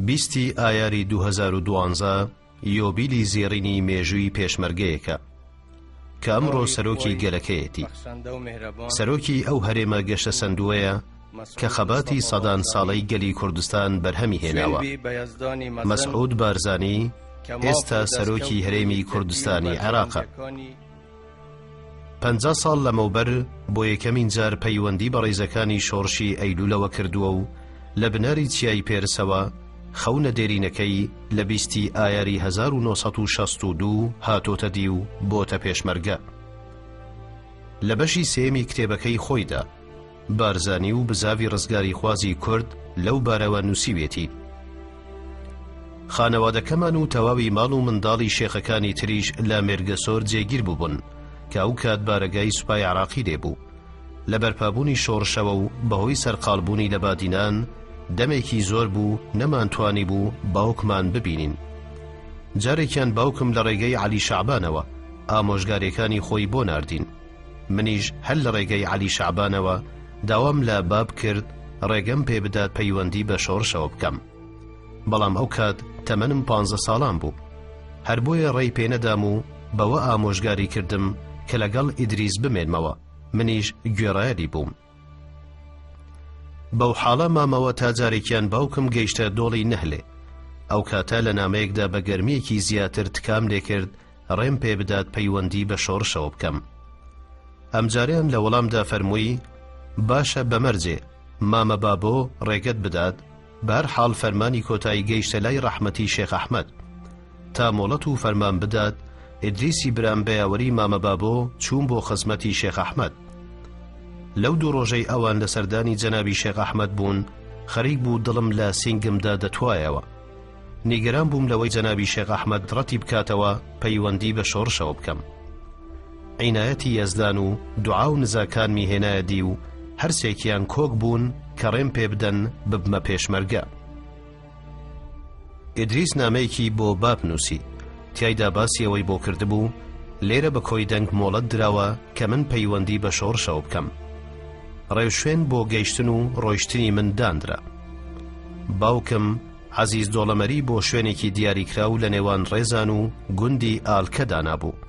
بیستی ئایاری 2012 یۆبیلی زێڕینی مێژووی پێشمەرگەیەکە کە ئەمڕۆ سەرۆکی گەلەکەیەتی. سەرۆکی ئەو هەرێمە گەشەسەندووەیە کە خەباتی سەدان ساڵەی گەلی کوردستان بەرهەمی هێناوە. مەسعود بارزانی ئێستا سەرۆکی هەرێمی کوردستانی عێراقە. 50 ساڵ لەمەوبەر بۆ یەکەمین جار پەیوەندی بە ڕیزەکانی شۆڕشی ئەیلولەوە کردووە و لە بناری چیای پێرسەوە خەونە دێرینەکەی لە بیستی ئایاری 1962 هاتۆتە دی و بۆتە پێشمەرگە. لە بەشی سێیەمی کتێبەکەی خۆیدا، بارزانی و بزاڤی ڕزگاریخوازی کورد لەو بارەوە نووسیوێتی، خانەوادەکەمان و تەواوی ماڵ و منداڵی شێخەکانی تریش لە مێرگەسۆر جێگیر بووبوون کە ئەو کات بارەگای سوپای عێراقی لێ بوو. لە بەرپابوونی شۆڕشەوە و بەهۆی سەرقاڵبوونی لە بادینان دەمێکی زۆر بوو نەمانتوانیبوو باوکمان ببینین. جارێکیان باوکم لە ڕێگەی عەلی شەعبانەوە ئامۆژگاریەکانی خۆی بۆ ناردین. منیش هەر لە ڕێگەی عەلی شەعبانەوە داوام لە باب کرد ڕێگەم پێ بدات پەیوەندی بە شۆڕشەوە بکەم. بەڵام ئەو کات تەمەنم پانزە ساڵان بوو. هەر بۆیە ڕێی پێ نەدام و بەوە ئامۆژگاری کردم کە لەگەڵ ئیدریس بمێنمەوە، منیش گوێڕایەلی بووم. بەو حاڵە مامەوە تا جارێکیان باوکم گەیشتە دۆڵی نەهلێ. ئەو کاتە لە نامەیەکدا بە گەرمییەکی زیاتر تکام لێ کرد ڕێم پێ بدات پەیوەندی بە شۆڕشەوە بکەم. ئەمجارەیان لە وەڵامدا فەرمووی، باشە بە مەرجێ مامە بابۆ ڕێگەت بدات، بەهەرحاڵ فەرمانی کۆتایی گەیشتە لای ڕەحمەتی شێخ ئەحمەد. تا مۆڵەت و فەرمان بدات، ئیدریسی برام بە یاوەری مامە بابۆ چووم بۆ خزمەتی شێخ ئەحمەد. لەو دوو ڕۆژەی ئەوان لە سەردانی جەنابی شێخ ئەحمەد بوون، خەریک بوو دڵم لە سینگمدا دەتوایەوە. نیگەران بووم لەوەی جەنابی شێخ ئەحمەد ڕەتی بکاتەوە پەیوەندی بە شۆڕشەوە بکەم. عینایەتی یەزدان و دوعا و نزاکانمی هێنایە دی و هەرسێکیان کۆک بوون کە ڕێم پێ بدەن ببمە پێشمەرگە. ئیدریس نامەیەکی بۆ باب نووسی، تیایدا باسی ئەوەی بۆ کردبوو لێرە بە کۆی دەنگ مۆڵەت دراوە کە من پەیوەندی بە شۆڕشەوە بکەم. ڕێوشوێن بۆ گەیشتن و ڕۆیشتنی من داندرا. باوکم عەزیز دۆڵەمەری بۆ شوێنێکی دیاریکراو لە نێوان ڕێزان و گوندی ئالکە دانابوو.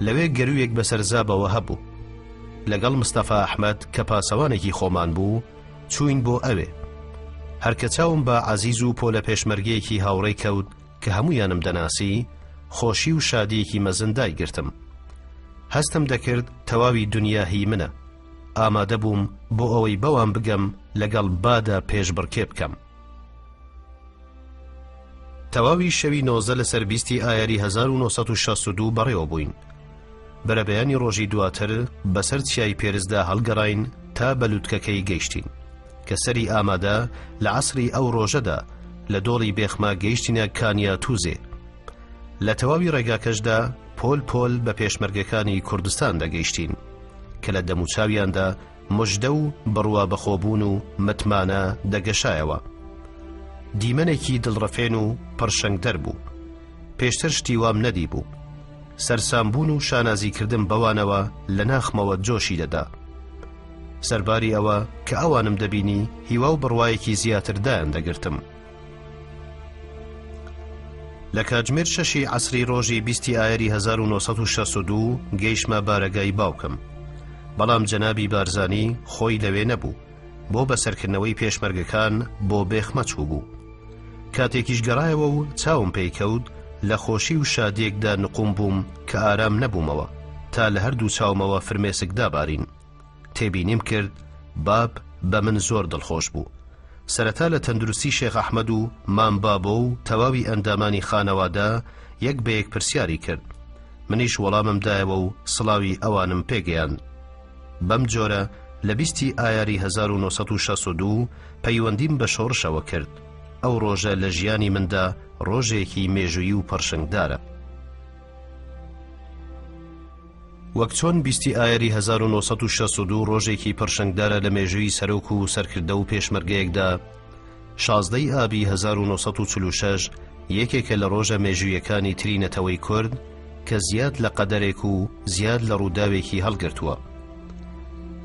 لەوێ گەروویەک بەسەر زابەوە هەبوو. لەگەڵ مستەفا ئەحمەد کە پاسەوانێکی خۆمان بوو، چووین بۆ ئەوێ. هەر کە چاوم بە عەزیز و پۆلە پێشمەرگەیەکی هاوڕێی کەوت کە هەموویانم دەناسی، خۆشی و شادییەکی مەزن دایگرتم. هەستم دەکرد تەواوی دونیا هی منە. ئامادە بووم بۆ ئەوەی بەوان بگەم لەگەڵ بادا پێشبڕکێ بکەم. تەواوی شەوی 19 لەسەر بیستی ئایاری 1962 بەڕێوە بووین. بەرەبەیانی ڕۆژی دواتر بەسەر چیای پێرزدا هەڵگەڕاین تا بە لوتکەکەی گەیشتین. کە سەری ئامادە لە عەسری ئەو ڕۆژەدا لە دۆڵی بێخمە گەیشتینە کانیا توزێ. لە تەواوی ڕێگاکەشدا پۆل پۆل بە پێشمەرگەکانی کوردستان دەگەیشتین کە لە دەموچاویاندا مژدە و بڕوا بەخۆبوون و متمانە دەگەشایەوە. دیمەنێکی دڵڕفێن و پڕشنگدەر بوو. پێشتر شتی وام نەدیبوو. سەرسامبوون و شانازیکردن بەوانەوە لە ناخمەوە جۆشی دەدا. سەرباری ئەوە کە ئەوانم دەبینی هیوا و بڕوایەکی زیاتر دایان دەگرتم. لە کاتژمێر شەشی عەسری ڕۆژی بیستی ئایاری 1962 گەیشتمە بارەگای باوکم. بەڵام جەنابی بارزانی خۆی لەوێ نەبوو، بۆ بەسەرکردنەوەی پێشمەرگەکان بۆ بێخمە چووبوو. کاتێکیش گەڕایەوە و چاوم پێی کەوت، لە خۆشی و شادییەکدا نقوم بووم کە ئارام نەبوومەوە تا لە هەردوو چاومەوە فرمێسک دابارین. تێبینیم کرد باب بە من زۆر دڵخۆش بوو. سەرەتا لە تەندروستی شێخ ئەحمەد و مام بابۆ و تەواوی ئەندامانی خانەوادە یەک بە یەک پرسیاری کرد. منیش وەڵامم دایەوە و سڵاوی ئەوانم پێگەیاند. بەم جۆرە لە بیستی ئایاری 1962 پەیوەندیم بە شۆڕشەوە کرد. ئەو ڕۆژە لە ژیانی مندا ڕۆژێکی مێژوویی و پڕشنگدارە. وەک چۆن بیستی ئایاری 1962 ڕۆژێکی پڕشنگدارە لە مێژووی سەرۆک و سەرکردە و پێشمەرگەیەکدا، 16 ی ئابی 1946 یەکێکە لە ڕۆژە مێژوویەکانی تری نەتەوەی کورد کە زیاد لە قەدەرێک و زیاد لە ڕووداوێکی هەڵگرتووە.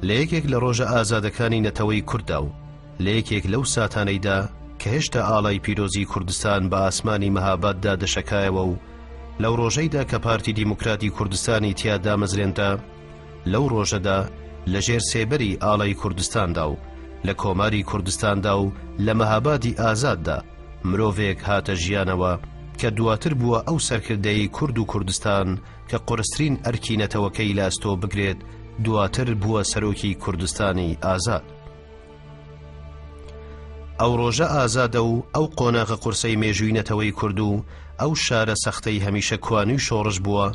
لە یەکێک لە ڕۆژە ئازادەکانی نەتەوەی کورددا و لە یەکێک لەو ساتانەیدا کە هێشتا ئاڵای پیرۆزی کوردستان بە ئاسمانی مەهاباددا دەشەکایەوە و لەو ڕۆژەیدا کە پارتی دیموکراتی کوردستانی تیا دامەزرێنرا، لەو ڕۆژەدا لە ژێر سێبەری ئاڵای کوردستاندا و لە کۆماری کوردستاندا و لە مەهابادی ئازاددا مرۆڤێک هاتە ژیانەوە کە دواتر بووە ئەو سەرکردەیەی کورد و کوردستان کە قورسترین ئەرکی نەتەوەکەی لە ئەستۆ بگرێت دواتر بووە سەرۆکی کوردستانی ئازاد. ئەو ڕۆژە ئازادە و ئەو قۆناغە قورسەی مێژووی نەتەوەی کورد و ئەو شارە سەختەی هەمیشە کوانووی شۆڕش بووە،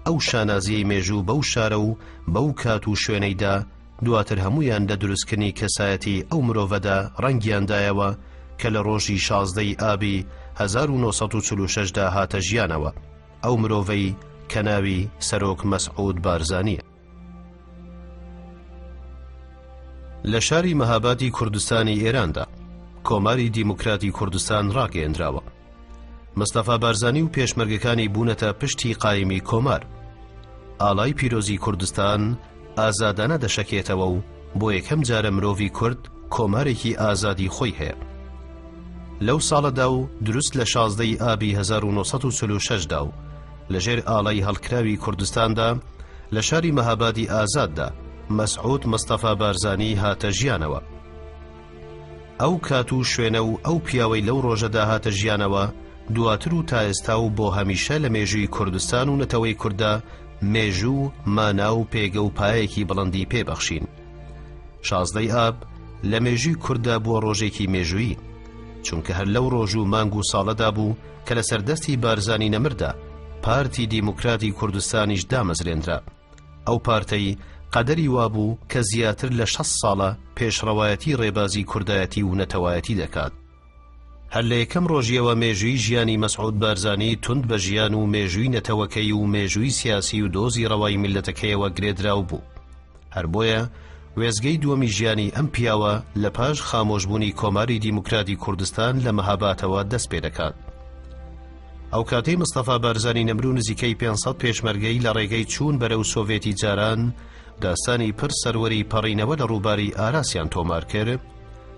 ئەو شانازییەی مێژوو بەو شارە و بەو کات و شوێنەی دا، دواتر هەموویان لە دروستکردنی کەسایەتی ئەو مرۆڤەدا ڕەنگیان دایەوە کە لە ڕۆژی 16 ی ئابی 1946 دا هاتە ژیانەوە، ئەو مرۆڤەی کە ناوی سەرۆک مەسعود بارزانییە. لە شاری مەهابادی کوردستانی ئێراندا کۆماری دیموکراتی کوردستان ڕاگەیەندراوە. مستەفا بارزانی و پێشمەرگەکانی بوونەتە پشتی قایمی کۆمار. ئاڵای پیرۆزی کوردستان ئازادانە دەشەکێتەوە و بۆ یەکەم جارە مرۆڤی کورد کۆمارێکی ئازادی خۆی هەیە. لەو ساڵەدا و دروست لە 16 ی ئابی 1946 دا و لەژێر ئاڵای هەڵکراوی کوردستاندا لە شاری مەهابادی ئازاددا مەسعود مستەفا بارزانی هاتە ژیانەوە. ئەو کات و شوێنە و ئەو پیاوەی لەو ڕۆژەدا هاتە ژیانەوە دواتر و تا ئێستا و بۆ هەمیشە لە مێژووی کوردستان و نەتەوەی کورددا مێژوو مانا و پێگە و پایەکی بڵندی پێ بەخشین. شازدەی ئاب لە مێژووی کورددا بووە ڕۆژێکی مێژوویی، چونکە هەر لەو ڕۆژ و مانگ و ساڵەدا بوو کە لەسەر دەستی بارزانی نەمردا پارتی دیموکراتی کوردستانیش دامەزرێنرا. ئەو پارتەی قەدەری وابوو کە زیاتر لە 60 ساڵە پێشڕەوایەتی ڕێبازی کوردایەتی و نەتەوایەتی دەکات. هەر لە یەکەم ڕۆژیەوە مێژووی ژیانی مەسعود بارزانی توند بە ژیان و مێژووی نەتەوەکەی و مێژووی سیاسی و دۆزی ڕەوای میللەتەکەیەوە گرێدراو بوو. هەر بۆیە وێستگەی دووەمی ژیانی ئەم پیاوە لە پاش خامۆشبوونی کۆماری دیموکراتی کوردستان لە مەهاباتەوە دەست پێ دەکات. ئەو کاتەی مستەفا بارزانی نەمر و نزیکەی 500 پێشمەرگەی لە ڕێگەی چوون بەرەو سۆڤێتی جاران داستانی پر سەروەری پەڕینەوە لە ڕووباری ئاراسیان تۆمار کرد،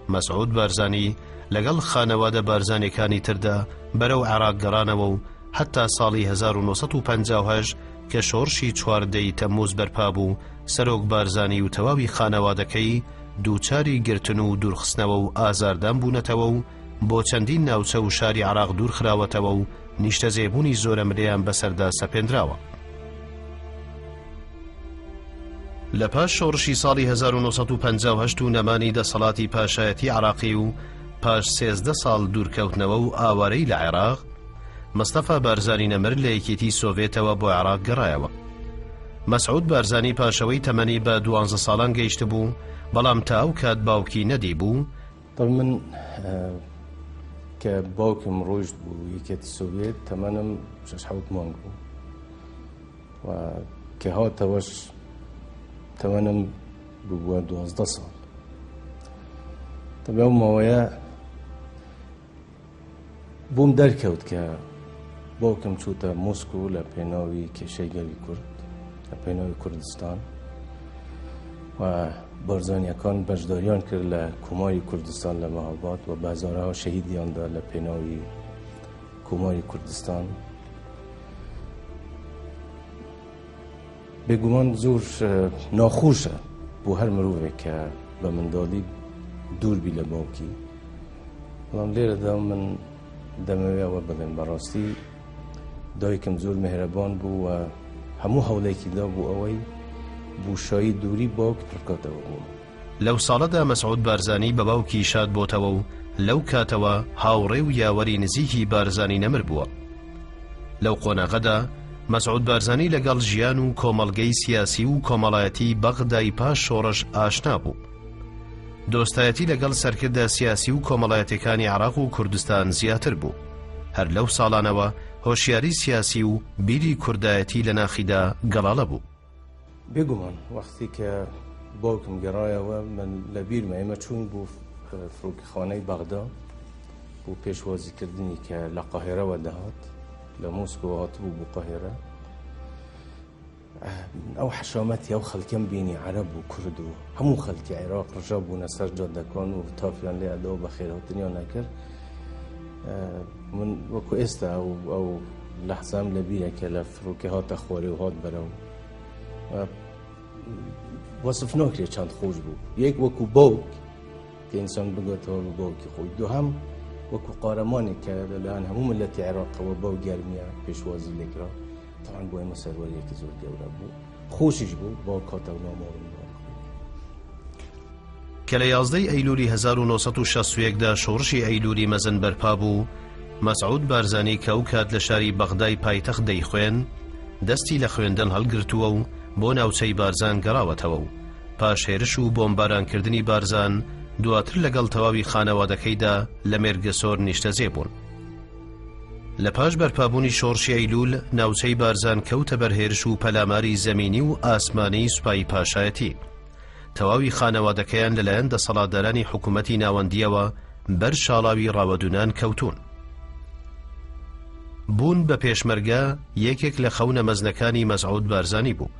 مەسعود بارزانی لەگەڵ خانەوادە بارزانیەکانی تردا بەرەو عێراق گەڕانەوە و هەتا ساڵی 1958 کە شۆڕشی 14 ی تەمموز بەرپا بوو سەرۆک بارزانی و تەواوی خانەوادەکەی دووچاری گرتن و دوورخستنەوە و ئازاردان بوونەتەوە و بۆ چەندین ناوچە و شاری عێراق دوورخراوەتەوە و نیشتەجێبوونی زۆرەملێیان بەسەردا سەپێنراوە. لە پاش شۆڕشی ساڵی 1958 و نەمانی دەسەڵاتی پاشایەتی عراقی و پاش 13 ساڵ دوورکەوتنەوە و ئاوارەی لە عێراق، مستەفا بارزانی نەمر لە یەکێتی سۆڤێتەوە بۆ عێراق گەڕایەوە. مەسعود بارزانی پاشەوەی تەمەنی بە دوانزە ساڵان گەیشتبوو، بەڵام تا ئەو کات باوکی نەدیبوو، طبعا من کە باوکم ڕۆیشت بوو یەکێتی سۆڤێت تەمەنم شەش حەوت مانگ بوو و کە هاتەوەش تەمەنم ببووە 12 ساڵ طبعا ئەو ماوەیە بۆم دەرکەوت کە باوکم چووتە مۆسکو لە پێناوی کێشەی گەلی کورد لە پێناوی کوردستان و بارزانیەکان بەشداریان کرد لە کۆماری کوردستان لە مەهاباد و بە هەزارەها شەهیدیاندا لە پێناوی کۆماری کوردستان بێگومان زۆر ناخۆشە بۆ هەر مرۆڤێک کە بە منداڵی دووربی لە باوکی بەڵام لێرەدا من دەمەوێ ئەوە بڵێم بەڕاستی دایکم زۆر مهرەبان بوو و هەموو هەوڵێکی دا بۆ ئەوەی بوشایی دووری باوک پڕکاتەوە بۆم. لەو ساڵەدا مەسعود بارزانی بە باوکی شاد بۆتەوە و لەو کاتەوە هاوڕێ و یاوەری نزیکی بارزانی نەمر بووە. لەو قۆناغەدا مەسعود بارزانی لەگەڵ ژیان و کۆمەڵگەی سیاسی و کۆمەڵایەتی بەغدای پاش شۆڕش ئاشنا بوو. دۆستایەتی لەگەڵ سەرکردە سیاسی و کۆمەڵایەتیەکانی عێراق و کوردستان زیاتر بوو. هەر لەو ساڵانەوە هۆشیاری سیاسی و بیری کوردایەتی لە ناخیدا گەڵاڵە بوو. بێگومان وەختی کە باوکم گەڕایەوە من لە بیرمە ئێمە چووین بۆ فڕۆکەخانەی بەغدا بۆ پێشوازیکردنی کە لە قاهێرەوە دەهات لە مۆسکۆ هاتبوو بۆ قاهێرە ئەو حەشامەتی ئەو خەڵکەم بینی عەرەب و کورد و هەموو خەڵکی عێراق ڕژا بوونە سەر جادەکان و تافیان لێ ئەدا و بەخێرهاتنیان ئەکرد. من وەکو ئێستا ئەو ئەو لەحزام لە بیرە کە لە فڕۆکە هاتە خۆرێ و هات بەرەو وەسف ناکرێت چەند خۆش بوو یەک وەکو باوک کە ئینسان بگاتەوە بە باوکی خۆی دووهەم وەکو قارەمانێک کە لەلایەن هەموو ملەتی عێراقەوە بەو گەرمیە پێشوازی لێکرا تاوان بۆ ئێمە سەروەریەکی زۆر گەورە بوو خۆشیش بوو بۆ کاتەوە ناماڵم کە لە یازدەی ئەیلولی 1961 دا شۆڕشی ئەیلولی مەزن بەرپا بوو، مەسعود بارزانی کە ئەو کات لە شاری بەغدای پایتەخت دەیخوێند، دەستی لە خوێندن هەڵگرتووە و بۆ ناوچەی بارزان گەڕاوەتەوە و پاش هێرش و بۆمبارانکردنی بارزان، دواتر لەگەڵ تەواوی خانەوادەکەیدا لە مێرگەسۆر نیشتەجێ بوون. لە پاش بەرپابوونی شۆڕشی ئەیلوول، ناوچەی بارزان کەوتە بەر هێرش و پەلاماری زەمینی و ئاسمانیی سوپای پاشایەتی. تەواوی خانەوادەکەیان لەلایەن دەسەڵاتدارانی حکوومەتی ناوەندییەوە بەر شاڵاوی ڕاوەدوونان کەوتوون. بوون بە پێشمەرگە یەکێک لە خەونە مەزنەکانی مەسعود بارزانی بوو.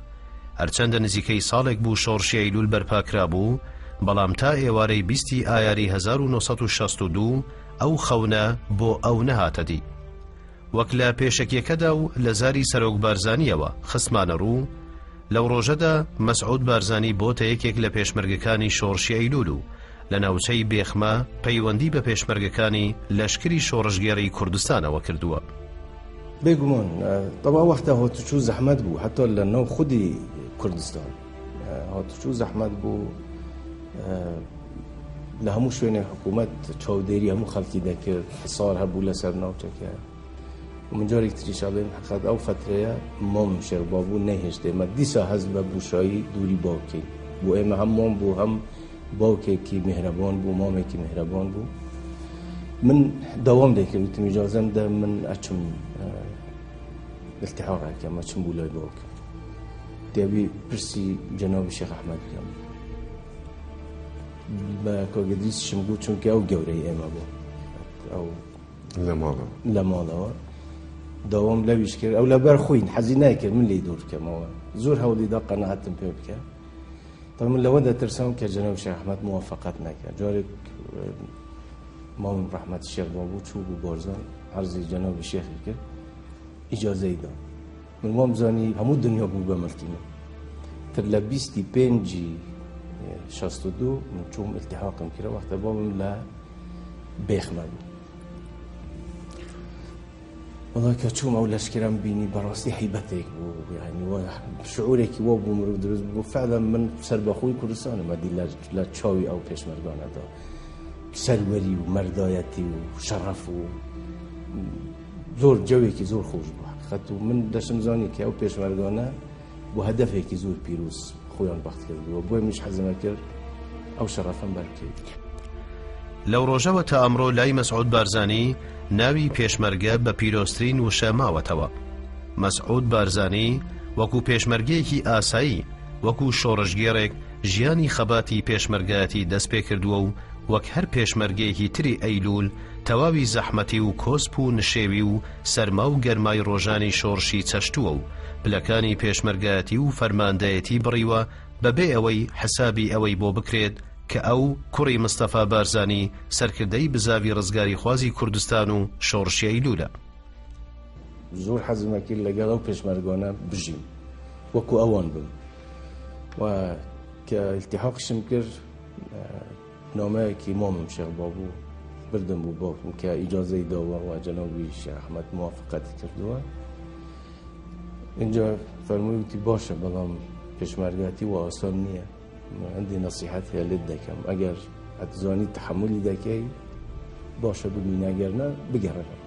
هەرچەندە نزیکەی ساڵێک بوو شۆڕشی ئەیلوول بەرپا کرابوو، بەڵام تا ئێوارەی بیستی ئایاری 1962 ئەو خەونە بۆ ئەو نەهاتە دی. وەک لە پێشەکیەکەدا و لە زاری سەرۆک بارزانیەوە خستمانە ڕوو، لەو ڕۆژەدا مەسعود بارزانی بۆتە یەکێک لە پێشمەرگەکانی شۆڕشی ئەیلول و لە ناوچەی بێخمە پەیوەندی بە پێشمەرگەکانی لەشکری شۆڕشگێڕی کوردستانەوە کردووە. بێگومان تەبا وەختە هاتوچوو زەحمەت بوو حتا لە ناو خودی کوردستان هاتوچوو زەحمەت بوو لە هەموو شوێنێک حکوومەت چاودێری هەموو خەڵکی دەکرد حسار هەبوو لەسەر ناوچەکە من جارێک تریش ئەڵێم حقیقەت ئەو فترەیە مام شێخ بابوو نەهێشت ئێمە دیسا هەست بە بوشایی دووری باوکین بۆ ئێمە هەم مام بوو هەم باوکێکی میهرەبان بوو مامێکی میهرەبان بوو من داوام دەکرد وتم ئیجازەم دە من ئەچم التحاق ئەکەم ئەچم بوو لای باوکم دەبی پرسی جەنابی شێخ ئەحمەد بکەم بە کاگەدریسیشم گوت چونکە ئەو گەورەی ئێمە بوو ئەو لە ماڵەوە لە ماڵەوە داوام لەویش کرد ئەو لەبەر خۆی حەزی نایکرد من لێی دوور بکەمەوە زۆر هەوڵی دا قەناعەتم پێ بکە طبعا من لەوە دەترسام کە جەناب شێخ ئەحمەد موافقەت نەکە جارێک مامم ڕەحمەت شێخ بابوو چوو بوو بارزان عەرزی جەنابی شێخی کرد ئیجازەی دا من وام زانی هەموو دنیا بوو بە ملکی من تر لە بیستی پێنجی 62 من چووم التحاقم کرا وەختە بابم لە بێخمە بوو وەڵا کە چووم ئەو لەشکرم بینی بەڕاستی هەیبەتێک بوو یعنی شعورێکی وا بوو مرۆڤ دروست بوو فعلا من سەربەخۆی کوردستانم ئەدی لە چاوی ئەو پێشمەرگانەدا سەروەری و مەردایەتی و شەڕەف و زۆر جەوێکی زۆر خۆش بوو حقیقەت و من دەشم زانی کە ئەو پێشمەرگانە بۆ هەدەفێکی زۆر پیرۆز خۆیان بەخت کردووە بۆیە منیش حەزمە کرد ئەو شەڕەفەم بەرکەوێت. لەو ڕۆژەوە تا ئەمڕۆ لای مەسعود بارزانی ناوی پێشمەرگە بە پیرۆزترین وشە ماوەتەوە. مەسعود بارزانی وەکو پێشمەرگەیەکی ئاسایی، وەکو شۆڕشگێڕێک ژیانی خەباتی پێشمەرگایەتی دەستپێکردووە و وەک هەر پێشمەرگەیەکی تری ئەیلوول تەواوی زەحمەتی و کۆسپ و نشێوی و سەرما و گەرمای ڕۆژانی شۆڕشی چەشتووە و پلەکانی پێشمەرگایەتی و فەرماندەیەتی بڕیوە بەبێ ئەوەی حسابی ئەوەی بۆ بکرێت کە ئەو کوڕی مستەفا بارزانی سەرکردەی بزاڤی ڕزگاریخوازی کوردستان و شۆڕشی ئەیلوولە. زۆر حەزم ئەکرد لەگەڵ ئەو پێشمەرگانە بژیم وەکو ئەوان بم و کە التحاقشم کرد نامەیەکی مامم شێخ بابوو بردم بوو باوکم کە ئیجازەی داوە و جەنابی شێخ ئەحمەد موافقەتی کردووە اینجا فەرمووی وتی باشە بەڵام پێشمەرگاتی و ئاسان نییە هەندی نەسیحەت هەیە لێت دەکەم ئەگەر ئەتزانی تحملی دەکەی باشە ببینە ئەگەر نا بگەڕێنەوە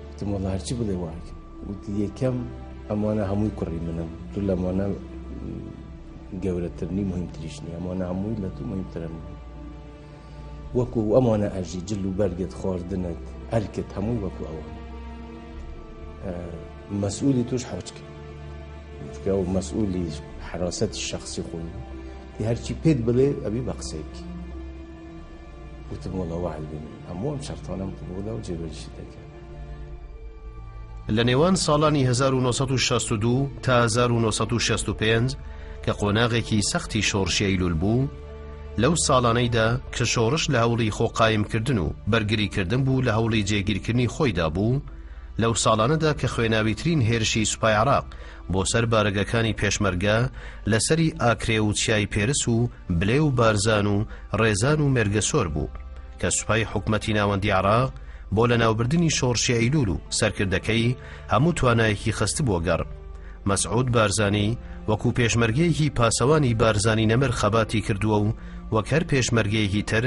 وتم وەڵا هەرچی بڵێ وایە وتی یەکەم ئەمانە هەمووی کوڕی منن تو لەمانە گەورەتر نی مهمتریش نیە ئەمانە هەمووی لە تو مهمترن وەکو ئەمانە ئەژی جل و بەرگت خواردنت ئەرکت هەمووی وەکو ئەوان مەسئولی توش حاجکە چونکە ئەو مەسئولی حراسەتی شخصی خۆی بوو هەرچی پێت بڵێ ئەبی بە قسەی بکەی وتم وەڵا وەعد بێ من هەموو ئەم شەرتانەم قبوڵە و جێبەجێشی دەکەم. لە نێوان ساڵانی 1962 تا 1965 کە قۆناغێکی سەختی شۆڕشی ئەیلول بوو، لەو ساڵانەیدا کە شۆڕش لە هەوڵی خۆ قایمکردن و بەرگریکردن بوو لە هەوڵی جێگیرکردنی خۆیدا بوو، لەو ساڵانەدا کە خوێناویترین هێرشی سوپای عێراق بۆ سەر بارەگاکانی پێشمەرگە لە سەری ئاکرێ و چیای پێرس و بلێ و بارزان و ڕێزان و مێرگەسۆر بوو کە سوپای حکومەتی ناوەندی عێراق بۆ لەناوبردنی شۆڕشی ئەیلول و سەرکردەکەی هەموو توانایەکی خستبووە گەڕ. مەسعود بارزانی وەکو پێشمەرگەیەکی پاسەوانی بارزانی نەمر خەباتی کردووە و وەک هەر پێشمەرگەیەکی تر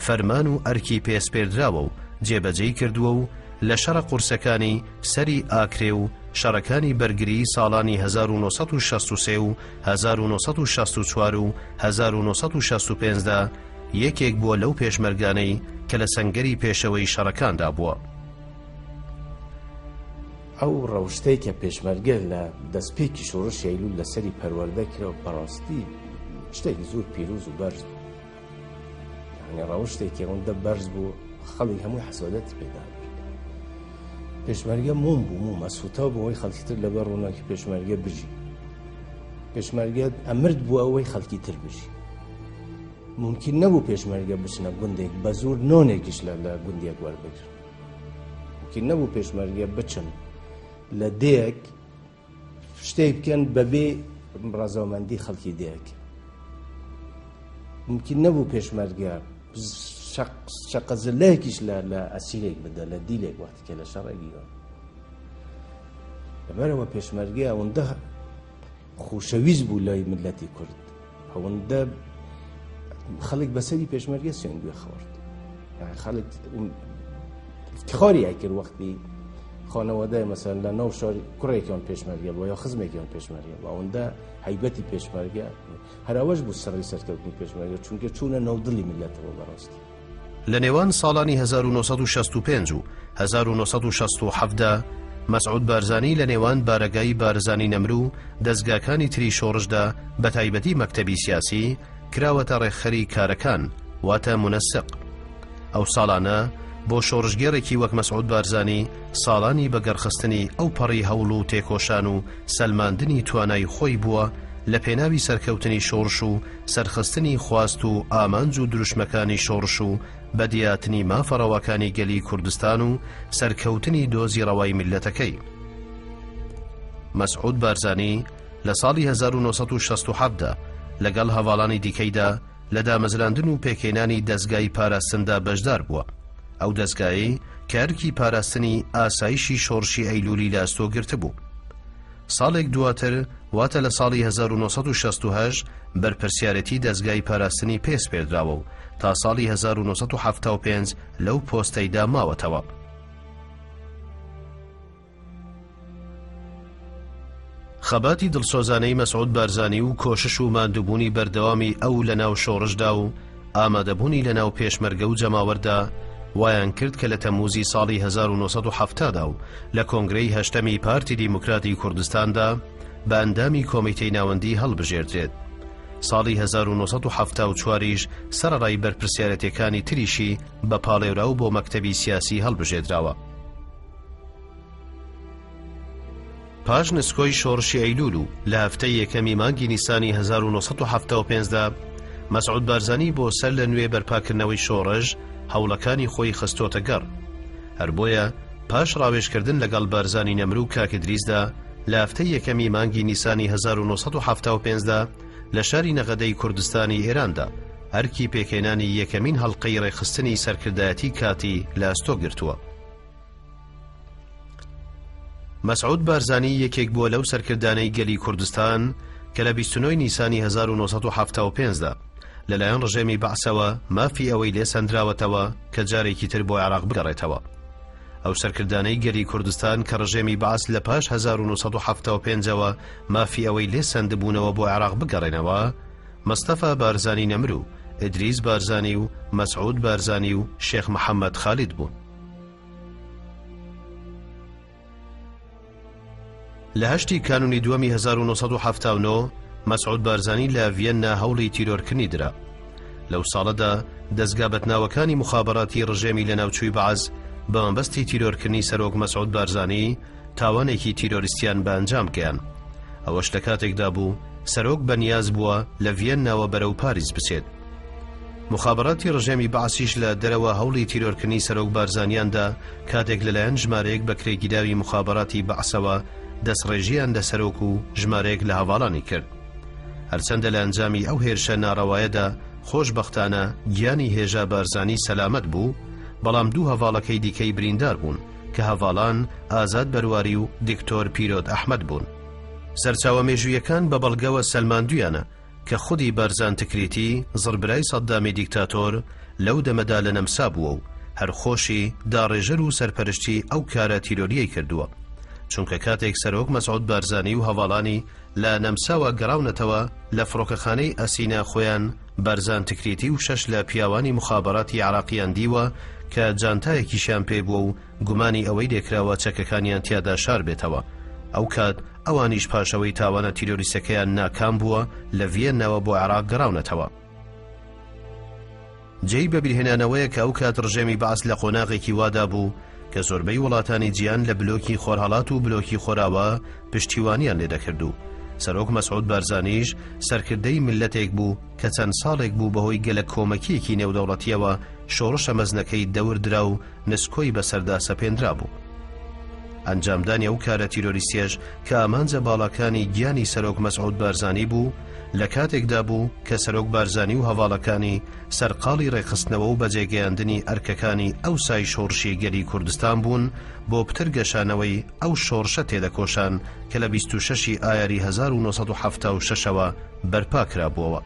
فەرمان و ئەرکی پێ سپێردراوە و جێبەجێی کردووە و لە شەڕە قورسەکانی سەری ئاکرێ و شەڕەکانی بەرگریی ساڵانی 1963 و 1964 و 1965 دا یەکێک بووە لەو پێشمەرگانەی کە لە سەنگەری پێشەوەی شەڕەکاندا بووە. ئەو ڕەوشتەی کە پێشمەرگە لە دەستپێکی شۆڕشی ئەیلوول لەسەری پەروەردە کرا بەڕاستی شتێکی زۆر پیرۆز و بەرز بوو. یعنی ڕەوشتێکی ئەوەندە بەرز بوو خەڵی هەمووی حەسادەتی پێدا پێشمەرگە موم بوو موم ئەسووتا بۆ ئەوەی خەڵکی تر لەبەر ڕووناکی پێشمەرگە بژی پێشمەرگە ئەمرد بوو ئەوەی خەڵکی تر بژی ممکن نەبوو پێشمەرگە بچنە گوندێک بە زۆر نۆنێکیش لە لە گوندێک وەربگرن ممکن نەبوو پێشمەرگە بچن لە دێک شتێک بکەن بەبێ ڕەزامەندی خەڵکی دێک ممکن نەبوو پێشمەرگە شەقە زلەیەکیش لە لە ئەسیرێک بدە لە دیلێک وەختی کە لە شەڕێگیەوە لەبەرەوە پێشمەرگە ئەوەندە خۆشەویست بوو لای ملەتی کورد ئەوەندە خەڵک بەسەری پێشمەرگە سوێندوێ خوارد خەڵک افتخاری ئەکرد وەختی خانەوادەی مەسەن لە ناو شار کوڕێکیان پێشمەرگە بوو یا خزمێکیان پێشمەرگە بوو ئەوەندە هەیبەتی پێشمەرگە هەر ئەوەش بوو سڕی سەرکەوتنی پێشمەرگە چونکە چوونە ناو دڵی میللەتەوە بەڕاستی. لە نێوان ساڵانی 1965 و 1967 دا مەسعود بارزانی لە نێوان بارەگای بارزانی نەمر و دەزگاکانی تری شۆڕشدا بەتایبەتی مەکتەبی سیاسی کراوەتە ڕێکخەری کارەکان واتە مونەسق. ئەو ساڵانە بۆ شۆڕشگێڕێکی وەک مەسعود بارزانی ساڵانی بەگەڕخستنی ئەو پەڕی هەوڵ و تێکۆشان و سەلماندنی توانای خۆی بووە لە پێناوی سەرکەوتنی شۆڕش و سەرخستنی خواست و ئامانج و دروشمەکانی شۆڕش و بەدیهاتنی مافە ڕەواکانی گەلی کوردستان و سەرکەوتنی دۆزی ڕەوای میللەتەکەی. مەسعود بارزانی لە ساڵی 1967 دا لەگەڵ هەڤاڵانی دیکەیدا لە دامەزراندن و پێکهێنانی دەزگای پاراستندا بەشدار بووە، ئەو دەزگایەی کە ئەرکی پاراستنی ئاسایشی شۆڕشی ئەیلوولی لە ئەستۆ گرتبوو. ساڵێک دواتر واتە لە ساڵی 1968 بەرپرسیارێتی دەزگای پاراستنی پێ سپێردراوە و تا ساڵی 1975 لەو پۆستەیدا ماوەتەوە. خەباتی دڵسۆزانەی مەسعود بارزانی و کۆشش و ماندووبوونی بەردەوامی ئەو لە ناو شۆڕشدا و ئامادەبوونی لە ناو پێشمەرگە و جەماوەردا وایان کرد کە لە تەمموزی ساڵی 1970 دا و لە کۆنگرەی هەشتەمی پارتی دیموکراتی کوردستاندا بە ئەندامی کۆمیتەی ناوەندی هەڵبژێردرێت. ساڵی 1974 یش سەرەڕای بەرپرسیارەتیەکانی تریشی بە پاڵێوراو بۆ مەکتەبی سیاسی هەڵبژێردراوە. پاش نسکۆی شۆڕشی ئەیلوول و لە هەفتەی یەکەمی مانگی نیسانی 1975 دا مەسعود بارزانی بۆ سەر لە نوێ بەرپاکردنەوەی شۆڕش هەوڵەکانی خۆی خستۆتە گەڕ. هەر بۆیە پاش ڕاوێژکردن لەگەڵ بارزانی نەمر و کاک ئیدریسدا لە هەفتەی یەکەمی مانگی نیسانی 1975 دا لە شاری نەغەدەی کوردستانی ئێراندا ئەرکی پێکهێنانی یەکەمین هەڵقەی ڕێکخستنی سەرکردایەتی کاتی لە ئەستۆ گرتووە. مەسعود بارزانی یەکێک بووە لەو سەرکردانەی گەلی کوردستان کە لە 29 نیسانی 1975 دا لەلایەن ڕژێمی بەعسەوە مافی ئەوەی لێ سەندراوەتەوە کە جارێکی تر بۆ عێراق بگەڕێتەوە. ئەو سەرکردانەی گەلی کوردستان کە ڕژێمی بەعس لە پاش 1975ەوە مافی ئەوەی لێ سەندبوونەوە بۆ عێراق بگەڕێنەوە، مستەفا بارزانی نەمر و ئیدریس بارزانی و مەسعود بارزانی و شێخ محەمەد خالید بوون. لە هەشتی کانونی دووەمی 1979 مەسعود بارزانی لە ڤیەننا هەوڵی تیرۆرکردنی درا. لەو ساڵەدا دەزگا بەتناوەکانی موخابەراتی ڕژێمی لەناوچووی بەعس بە مەبەستی تیرۆرکردنی سەرۆک مەسعود بارزانی تاوانێکی تیرۆریستیان بە ئەنجام گەیان. ئەوەش لە کاتێکدا بوو سەرۆک بەنیاز بووە لە ڤیەنناوە بەرەو پاریس بچێت. موخابەراتی ڕژێمی بەعسیش لە دەرەوە هەوڵی تیرۆرکردنی سەرۆک بارزانیان دا کاتێک لەلایەن ژمارەیەک بەکرێگیراوی موخابەراتی بەعسەوە دەستڕێژیان لە سەرۆک و ژمارەیەک لە هەڤاڵانی کرد. هەرچەندە لە ئەنجامی ئەو هێرشە ناڕەوایەدا خۆشبەختانە گیانی هێژا بارزانی سەلامەت بوو، بەڵام دوو هەڤاڵەکەی دیکەی بریندار بوون کە هەڤاڵان ئازاد بەرواری و دکتۆر پیرۆت ئەحمەد بوون. سەرچاوە مێژوویەکان بە بەڵگەوە سەلماندوویانە کە خودی بارزان تکریتی زڕبرای سەددامی دیکتاتۆر لەو دەمەدا لە نەمسا بووە و هەر خۆشی داڕێژەر و سەرپەرشتی ئەو کارە تیرۆریەی کردووە چونکە کاتێک سەرۆک مەسعود بارزانی و هەڤاڵانی لە نەمساوە گەڕاونەتەوە لە فڕۆکەخانەی ئەسینا خۆیان بارزان تکریتی و شەش لە پیاوانی موخابەراتی عێراقیان دیوە کە جانتایەکیشیان پێ بووە و گومانی ئەوەی لێکراوە چەکەکانیان تیادا شاربێتەوە ئەوکات ئەوانیش پاش ئەوەی تاوانە تیرۆریستەکەیان ناکام بووە لە ڤیەنناوە بۆ عێراق گەڕاونەتەوە. جێی بەبیرهێنانەوەیە کە ئەوکات ڕژێمی بەعس لە قۆناغێکی وادا بوو کە زۆربەی وڵاتانی جیهان لە بلۆکی خۆرهەڵات و بلۆکی خۆراوا پشتیوانیان لێدەکرد و سەرۆک مەسعود بارزانیش سەرکردەی میللەتێک بوو کە چەند ساڵێک بوو بەهۆی گەلەک کۆمەکییەکی نێودەوڵەتییەوە شۆڕشە مەزنەکەی دەور درا و نسکۆی بەسەردا سەپێنرابوو. ئەنجامدانی ئەو کارە تیرۆریستیەش کە ئامانجە باڵاکانی گیانی سەرۆک مەسعود بارزانی بوو، لە کاتێکدا بوو کە سەرۆک بارزانی و هەڤاڵەکانی سەرقاڵی ڕێکخستنەوە و بەجێگەیاندنی ئەرکەکانی ئەوسای شۆڕشی گەلی کوردستان بوون بۆ پتر گەشانەوەی ئەو شۆڕشە تێدەکۆشان کە لە 26 ی ئایاری 1976 ەوە بەرپا کرابووەوە.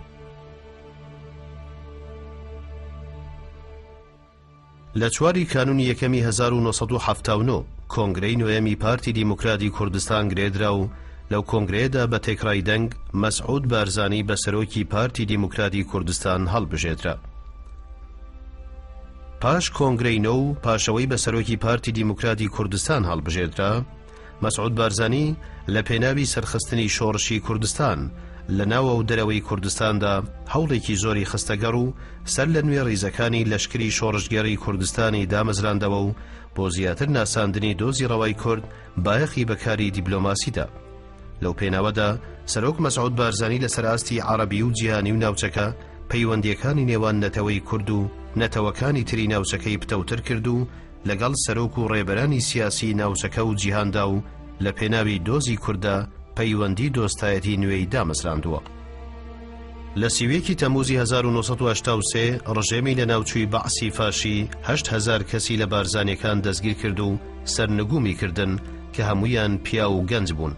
لە چواری کانوونی یەکەمی 1979 کۆنگرەی نۆیەمی پارتی دیموکراتی کوردستان گرێدرا و لەو کۆنگرەیەدا بە تێکڕای دەنگ مەسعود بارزانی بە سەرۆکی پارتی دیموکراتی کوردستان هەڵبژێردرا. پاش کۆنگرەی نۆ و پاشەوەی بە سەرۆکی پارتی دیموکراتی کوردستان هەڵبژێردرا، مەسعود بارزانی لە پێناوی سەرخستنی شۆڕشی کوردستان لە ناوە و دەرەوەی کوردستاندا هەوڵێکی زۆری خستەگەڕ و سەر لە نوێ ڕیزەکانی لەشکری شۆڕشگێڕی کوردستانی دامەزراندەوە و بۆ زیاتر ناساندنی دۆزی ڕەوای کورد بایەخی بە کاری دیبلۆماسی دا. لەو پێناوەدا سەرۆک مەسعود بارزانی لەسەر ئاستی عەڕەبی و جیهانی و ناوچەکە پەیوەندییەکانی نێوان نەتەوەی کورد و نەتەوەکانی تری ناوچەکەی پتەوتر کرد و لەگەڵ سەرۆک و ڕێبەرانی سیاسیی ناوچەکە و جیهاندا و لە پێناوی دۆزی کورددا پەیوەندی دۆستایەتی نوێی دامەزراندووە. لە 31 ی تەمووزی 1983 ڕژێمی لەناوچووی بەعسی فاشی 8000 کەسی لە بارزانیەکان دەستگیر کرد و سەرنگومی کردن کە هەموویان پیاو و گەنج بوون.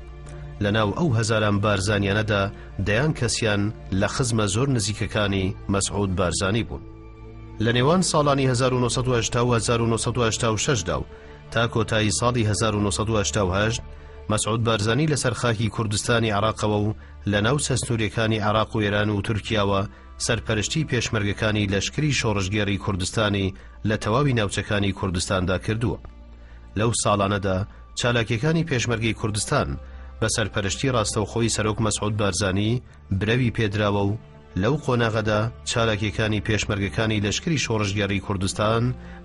لەناو ئەو هەزاران بارزانیانەدا دەیان کەسیان لە خزمە زۆر نزیکەکانی مەسعود بارزانی بوون. لە نێوان ساڵانی 1980 و 1986 دا و تا کۆتایی ساڵی 1988 مەسعود بارزانی لەسەر خاکی کوردستانی عێراقەوە و لە ناوچە سنووریەکانی عێراق و ئێران و تورکیاوە سەرپەرشتی پێشمەرگەکانی لەشکری شۆڕشگێڕی کوردستانی لە تەواوی ناوچەکانی کوردستاندا کردووە. لەو ساڵانەدا چالاکیەکانی پێشمەرگەی کوردستان بە سەرپەرشتی ڕاستەوخۆی سەرۆک مەسعود بارزانی برەوی پێدراوە و لەو قۆناغەدا چالاکیەکانی پێشمەرگەکانی لەشکری شۆڕشگێڕی کوردستان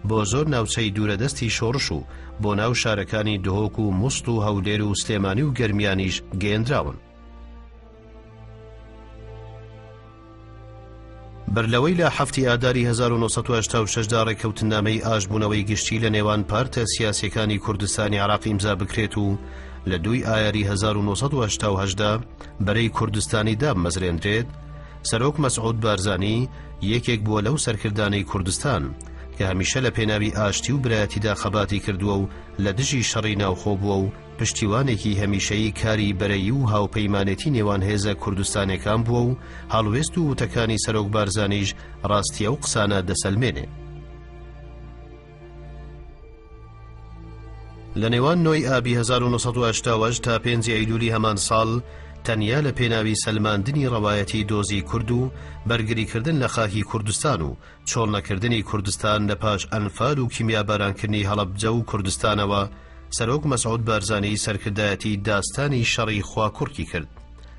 بۆ زۆر ناوچەی دوورەدەستی شۆڕش و بۆ ناو شارەکانی دهۆک و موسڵ و هەولێر و سلێمانی و گەرمیانیش گەیەندراون. بەرلەوەی لە حەفتی ئاداری 1986 دا ڕێککەوتننامەی ئاشتبوونەوەی گشتی لە نێوان پارتە سیاسیەکانی کوردستانی عێراق ئیمزا بکرێت و لە دووی ئایاری 1988 دا بەرەی کوردستانی دابمەزرێندرێت، سەرۆک مەسعود بارزانی یەکێک بووە لەو سەرکردانەی کوردستان کە هەمیشە لە پێناوی ئاشتی و برایەتیدا خەباتی کردووە و لە دژی شەڕی ناوخۆ بووە و پشتیوانێکی هەمیشەیی کاری بەرەیی و هاوپەیمانێتی نێوان هێزە کوردستانیەکان بووە و هەڵوێست و وتەکانی سەرۆک بارزانیش ڕاستی ئەو قسانە دەسەلمێنێ. لە نێوان نۆی ئابی 1988 تا پێنجی ئەیلولی هەمان ساڵ تەنیا لە پێناوی سەلماندنی ڕەوایەتی دۆزی کورد و بەرگریکردن لە خاکی کوردستان و چۆڵنەکردنی کوردستان لە پاش ئەنفال و کیمیابارانکردنی هەڵەبجە و کوردستانەوە سەرۆک مەسعود بارزانی سەرکردایەتی داستانی شەڕی خواکوڕکی کرد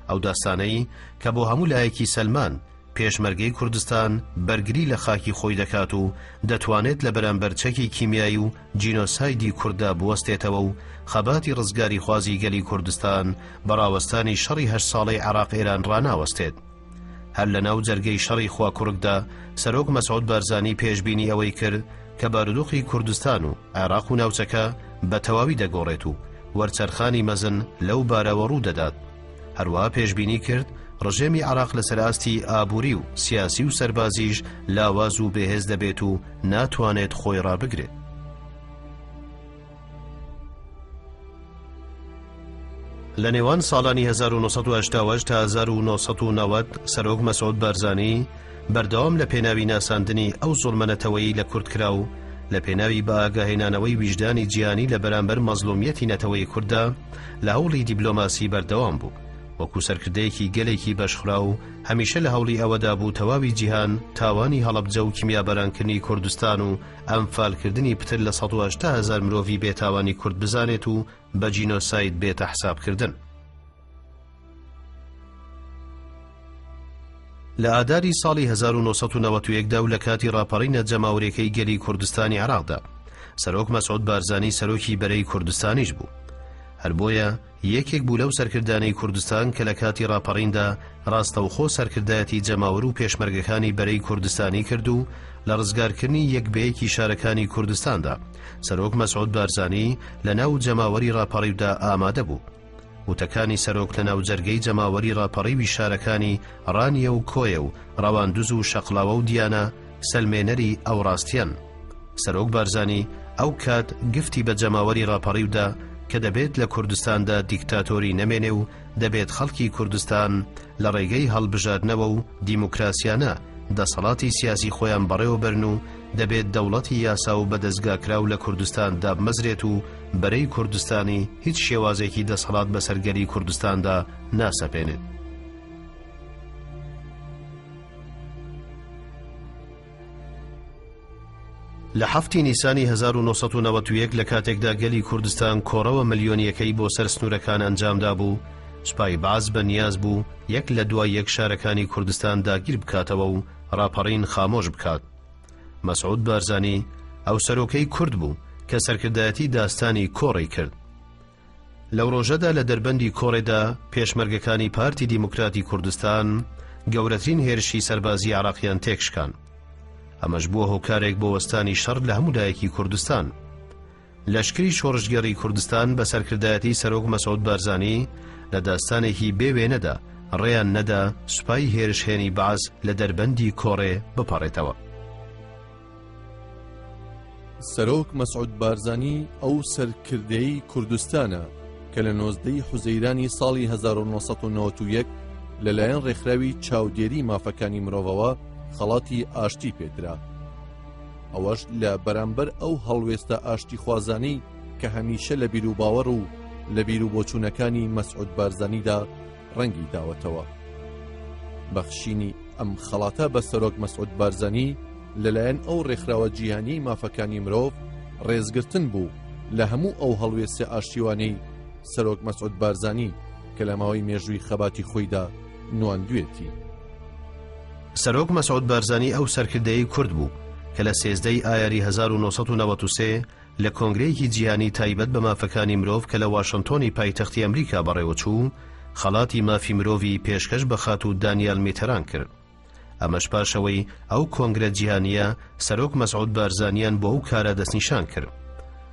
ئەو داستانەی کە بۆ هەموو لایەکی سەلماند پێشمەرگەی کوردستان بەرگری لە خاکی خۆی دەکات و دەتوانێت لە بەرامبەر چەکی کیمیایی و جینۆسایدی کورددا بوەستێتەوە و خەباتی ڕزگاریخوازی گەلی کوردستان بە ڕاوەستانی شەڕی هەشت ساڵەی عێراق-ئێران ڕاناوەستێت. هەر لە ناو جەرگەی شەڕی خواکوڕکدا سەرۆک مەسعود بارزانی پێشبینی ئەوەی کرد کە بارودۆخی کوردستان و عێراق و ناوچەکە بە تەواوی دەگۆڕێت و وەرچەرخانی مەزن لەو بارەوە ڕوو دەدات. هەروەها پێشبینی کرد ڕژێمی عێراق لەسەر ئاستی ئابووری و سیاسی و سەربازیش لاواز و بێهێز دەبێت و ناتوانێت خۆی ڕابگرێت. لە نێوان ساڵانی 1970 تا 1990 سەرۆک مەسعود بارزانی بەردەوام لە پێناوی ناساندنی ئەو زوڵمە نەتەوەیی لە کورد کرا و لە پێناوی بە ئاگاهێنانەوەی ویژدانی جیهانی لە بەرامبەر مەزڵومیەتی نەتەوەی کورددا لە هەوڵی دیبلۆماسی بەردەوام بوو. وەکو سەرکردەیەکی گەلێکی بەشخوراو هەمیشە لە هەوڵی ئەوەدا بوو تەواوی جیهان تاوانی هەڵەبجە و کیمیابارانکردنی کوردستان و ئەنفالکردنی پتر لە 180 هەزار مرۆڤی بێتاوانی کورد بزانێت و بە جینۆساید بێتە حسابکردن. لە ئاداری ساڵی 1991 دا و لە کاتی ڕاپەڕینە جەماوەریەکەی گەلی کوردستانی عێراقدا سەرۆک مەسعود بارزانی سەرۆکی بەرەی کوردستانیش بوو. هەر بۆیە یەکێک بوو لەو سەرکردانەی کوردستان کە لە کاتی ڕاپەڕیندا ڕاستەوخۆ سەرکردایەتی جەماوەر و پێشمەرگەکانی بەرەی کوردستانی کرد و لە ڕزگارکردنی یەک بە یەکی شارەکانی کوردستاندا سەرۆک مەسعود بارزانی لە ناو جەماوەری ڕاپەڕیودا ئامادە بوو. وتەکانی سەرۆک لە ناو جەرگەی جەماوەری ڕاپەڕیوی شارەکانی ڕانیە و کۆیە و ڕەواندوز و شەقڵاوە و دیانە سەلمێنەری ئەو ڕاستیەن. سەرۆک بارزانی ئەو کات گفتی بە جەماوەری ڕاپەڕیو دا کە دەبێت لە کوردستاندا دیکتاتۆری نەمێنێ و دەبێت خەڵکی کوردستان لە ڕێگەی هەڵبژاردنەوە و دیموکراسیانە دەسەڵاتی سیاسی خۆیان بەڕێوە بەرن و دەبێت دەوڵەتی یاسا و بەدەزگاکراو لە کوردستان دابمەزرێت و بەرەی کوردستانی هیچ شێوازێکی دەسەڵات بەسەر گەلی کوردستاندا ناسەپێنێت. لە حەفتی نیسانی 1991 لە کاتێکدا گەلی کوردستان کۆڕەوە ملیۆنییەکەی بۆ سەر سنوورەکان ئەنجامدابوو، سوپای بەعس بە نیاز بوو یەک لە دوای یەک شارەکانی کوردستان داگیر بکاتەوە و ڕاپەڕین خامۆش بکات. مەسعود بارزانی ئەو سەرۆکەی کورد بوو کە سەرکردایەتی داستانی کۆڕی کرد. لەو ڕۆژەدا لە دەربەندی کۆڕێدا پێشمەرگەکانی پارتی دیموکراتی کوردستان گەورەترین هێرشی سەربازی عراقیان تێکشکان. ئەمەش بووە هۆکارێک بۆ وەستانی شەڕ لە هەموو لایەکی کوردستان. لەشکری شۆڕشگێڕی کوردستان بە سەرکردایەتی سەرۆک مەسعود بارزانی لە داستانێکی بێ وێنەدا ڕێیان نەدا سوپای هێرشهێنی بەعس لە دەربەندی کۆڕێ بپەڕێتەوە. سەرۆک مەسعود بارزانی ئەو سەرکردەی کوردستانە کە لە 19 ی حوزەیرانی ساڵی 1991 لەلایەن ڕێکخراوی چاودێری مافەکانی مرۆڤەوە خەڵاتی ئاشتی پێدرا. ئەوەش لە بەرامبەر ئەو هەڵوێستە ئاشتیخوازانەی کە هەمیشە لە بیروباوەڕ و لە بیروبۆچوونەکانی مەسعود بارزانیدا ڕەنگی داوەتەوە. بەخشینی ئەم خەڵاتە بە سەرۆک مەسعود بارزانی لەلایەن ئەو ڕێکخراوە جیهانیەی مافەکانی مرۆڤ ڕێزگرتن بوو لە هەموو ئەو هەڵوێستە ئاشتیوانەی سەرۆک مەسعود بارزانی کە لە ماوەی مێژووی خەباتی خۆیدا نواندوێتی. سەرۆک مەسعود بارزانی ئەو سەرکردەیەی کورد بوو کە لە 13 ی ئایاری 1993 لە کۆنگرەیەکی جیهانی تایبەت بە مافەکانی مرۆڤ کە لە واشنتۆنی پایتەختی ئەمریکا بەڕێوەچوو، خەڵاتی مافی مرۆڤی پێشکەش بە خاتوو دانیال میتەران کرد. ئەمەش پاش ئەوەی ئەو کۆنگرە جیهانییە سەرۆک مەسعود بارزانیان بۆ ئەو کارە دەستنیشان کرد.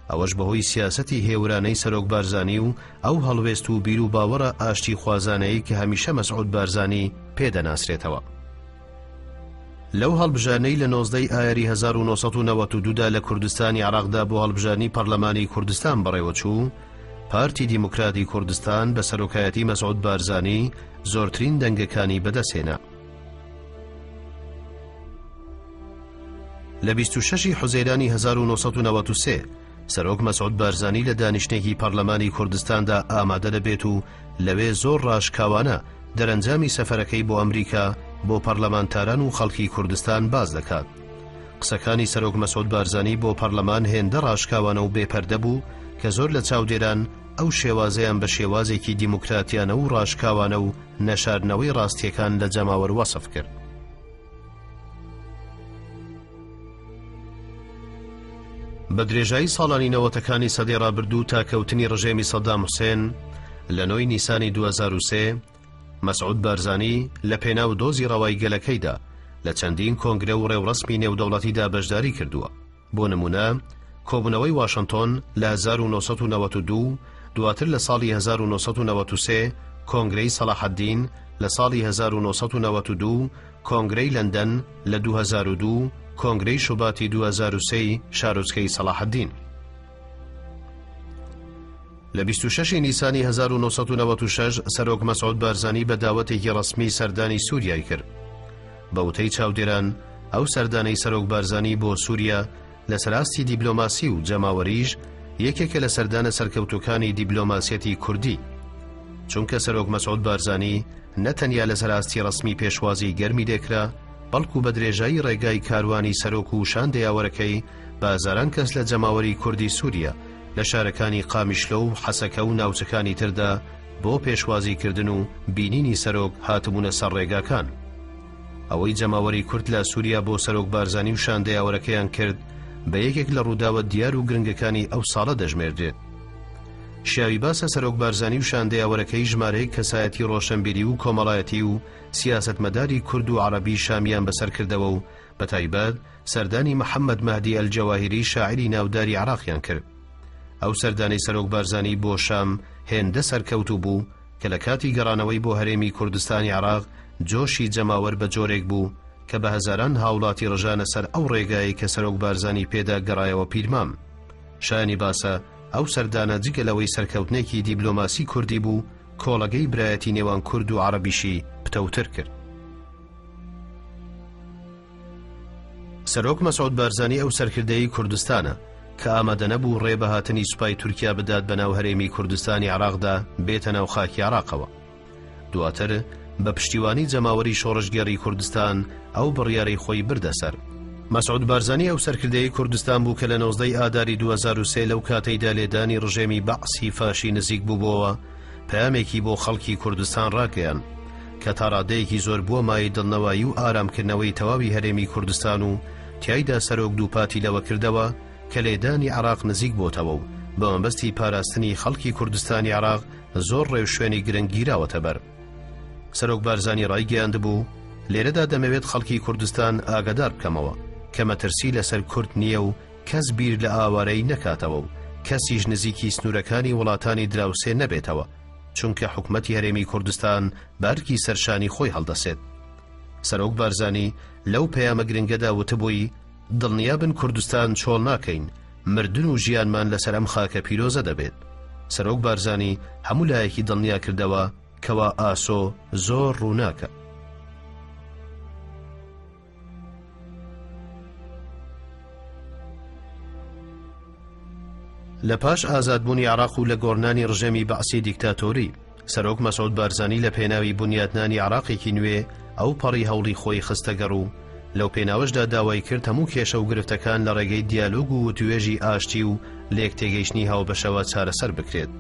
ئەوەش بەهۆی سیاسەتی هێورانەی سەرۆک بارزانی و ئەو هەڵوێست و بیروباوەڕە ئاشتیخوازانەی کە هەمیشە مەسعود بارزانی پێ دەناسرێتەوە. لەو هەڵبژاردنەی لە 19 ی ئایاری 1992 دا لە کوردستانی عێراقدا بۆ هەڵبژاردنی پەڕلەمانی کوردستان بەڕێوەچوو، پارتی دیموکراتی کوردستان بە سەرۆکایەتی مەسعود بارزانی زۆرترین دەنگەکانی بەدەستهێنا. لە 26 ی حوزەیرانی 1993 سەرۆک مەسعود بارزانی لە دانیشتنێکی پەڕلەمانی کوردستاندا ئامادە دەبێت و لەوێ زۆر ڕاشکاوانە دەرەنجامی سەفەرەکەی بۆ ئەمریکا بۆ پەڕلەمانتاران و خەڵکی کوردستان باس دەکات. قسەکانی سەرۆک مەسعود بارزانی بۆ پەڕلەمان هێندە ڕاشکاوانە و بێ پەردە بوو کە زۆر لە چاودێران ئەو شێوازەیان بە شێوازێکی دیموکراتیانە و ڕاشکاوانە و نەشاردنەوەی ڕاستییەکان لە جەماوەر وەسف کرد. بە درێژایی ساڵانی نەوەتەکانی سەدەی ڕابردوو تا کەوتنی ڕژێمی سەدام حوسێن لە نۆی نیسانی 2003، مەسعود بارزانی لە پێناو دۆزی ڕەوای گەلەکەیدا لە چەندین کۆنگرە و ڕێوڕەسمی نێودەوڵەتیدا بەشداری کردووە. بۆ نموونە کۆبوونەوەی واشنتۆن لە 1992، دواتر لە ساڵی 1993 کۆنگرەی سەڵاحەدین، لە ساڵی 1992 کۆنگرەی لەندەن، لە 2002 کۆنگرەی شوباتی 2003 ی شارۆچکەی سەڵاحەدین. لە 26 ی نیسانی 1996 سەرۆک مەسعود بارزانی بە داوەتێکی ڕەسمی سەردانی سووریای کرد. بە وتەی چاودێران، ئەو سەردانەی سەرۆک بارزانی بۆ سووریا لەسەر ئاستی دیبلۆماسی و جەماوەریش یەکێکە لە سەردانە سەرکەوتووەکانی دیبلۆماسیەتی کوردی. چونکە سەرۆک مەسعود بارزانی نە تەنیا لەسەر ئاستی ڕەسمی پێشوازی گەرمی لێکرا، بەڵکو بە درێژایی ڕێگای کاروانی سەرۆک و شاندە یاوەرەکەی بە هەزاران کەس لە جەماوەری کوردی سووریا لە شارەکانی قامیشلۆ و حەسەکە و ناوچەکانی تردا بۆ پێشوازیکردن و بینینی سەرۆک هاتبوونە سەر ڕێگاکان. ئەوەی جەماوەری کورد لە سووریا بۆ سەرۆک بارزانی و شاندە یاوەرەکەیان کرد بە یەکێک لە ڕووداوە دیار و گرنگەکانی ئەو ساڵە دەژمێردرێت. شیاوی باسە سەرۆک بارزانی و شاندە یاوەرەکەی ژمارەیەک کەسایەتی ڕۆشەنبیری و کۆمەڵایەتی و سیاسەتمەداری کورد و عەڕەبی شامیان بەسەر کردەوە و بەتایبەت سەردانی محەممەد مەهدی ئەلجەواهیری شاعیری ناوداری عێراقیان کرد. ئەو سەردانەی سەرۆک بارزانی بۆ شام هێندە سەرکەوتوو بوو کە لە کاتی گەڕانەوەی بۆ هەرێمی کوردستانی عێراق جۆشی جەماوەر بە جۆرێک بوو کە بە هەزاران هاوڵاتی ڕژانە سەر ئەو ڕێگایەی کە سەرۆک بارزانی پێدا گەڕایەوە پیرمام. شایانی باسە ئەو سەردانە جگە لەوەی سەرکەوتنێکی دیبلۆماسی کوردی بوو کۆڵەگەی برایەتی نێوان کورد و عەڕەبیشی پتەوتر کرد. سەرۆک مەسعود بارزانی ئەو سەرکردەیەی کوردستانە کە ئامادەنەبوو ڕێ بە هاتنی سوپای تورکیا بدات بەناو هەرێمی کوردستانی عێراقدا بێتە ناو خاکی عێراقەوە. دواتر بە پشتیوانی جەماوەری شۆڕشگێڕی کوردستان ئەو بڕیارەی خۆی بردە سەر. مەسعود بارزانی ئەو سەرکردەیەی کوردستان بوو کە لە 19 ی ئاداری 2003 لەو کاتەیدا لێدانی ڕژێمی بەعسی فاشی نزیک بووبۆوە پەیامێکی بۆ خەڵکی کوردستان ڕاگەیاند کە تا ڕادەیەکی زۆر بووە مایەی دڵنەوایی و ئارامکردنەوەی تەواوی هەرێمی کوردستان و تیایدا سەرۆک دووپاتی لەوە کردەوە کە لێدانی عێراق نزیک بۆتەوە و بە مەبەستی پاراستنی خەڵکی کوردستانی عێراق زۆر ڕێوشوێنی گرنگ گیراوەتە بەر. سەرۆک بارزانی ڕایگەیاندبوو، لێرەدا دەمەوێت خەڵکی کوردستان ئاگادار بکەمەوە کە مەترسی لەسەر کورد نییە و کەس بیر لە ئاوارەیی نەکاتەوە و کەسیش نزیکی سنوورەکانی وڵاتانی دراوسێ نەبێتەوە، چونکە حکومەتی هەرێمی کوردستان بە ئەرکی سەرشانی خۆی هەڵدەسێت. سەرۆک بارزانی لەو پەیامە گرنگەدا وتبووی، دڵنیابن کوردستان چۆڵ ناکەین، مردن و ژیانمان لەسەر ئەم خاکە پیرۆزە دەبێت. سەرۆک بارزانی هەموو لایەکی دڵنیا کردەوە کەوا ئاسۆ زۆر ڕووناکە. لە پاش ئازادبوونی عێراق و لە گۆڕنانی ڕژێمی بەعسی دیکتاتۆری، سەرۆک مەسعود بارزانی لە پێناوی بونیادنانی عێراقێکی نوێ ئەو پەڕی هەوڵی خۆی خستەگەڕ و لەو پێناوەشدا داوای کرد هەموو کێشە و گرفتەکان لە ڕێگەی دیالۆگ و وتوێژی ئاشتی و لێکتێگەیشتنی هاوبەشەوە چارەسەر بکرێت.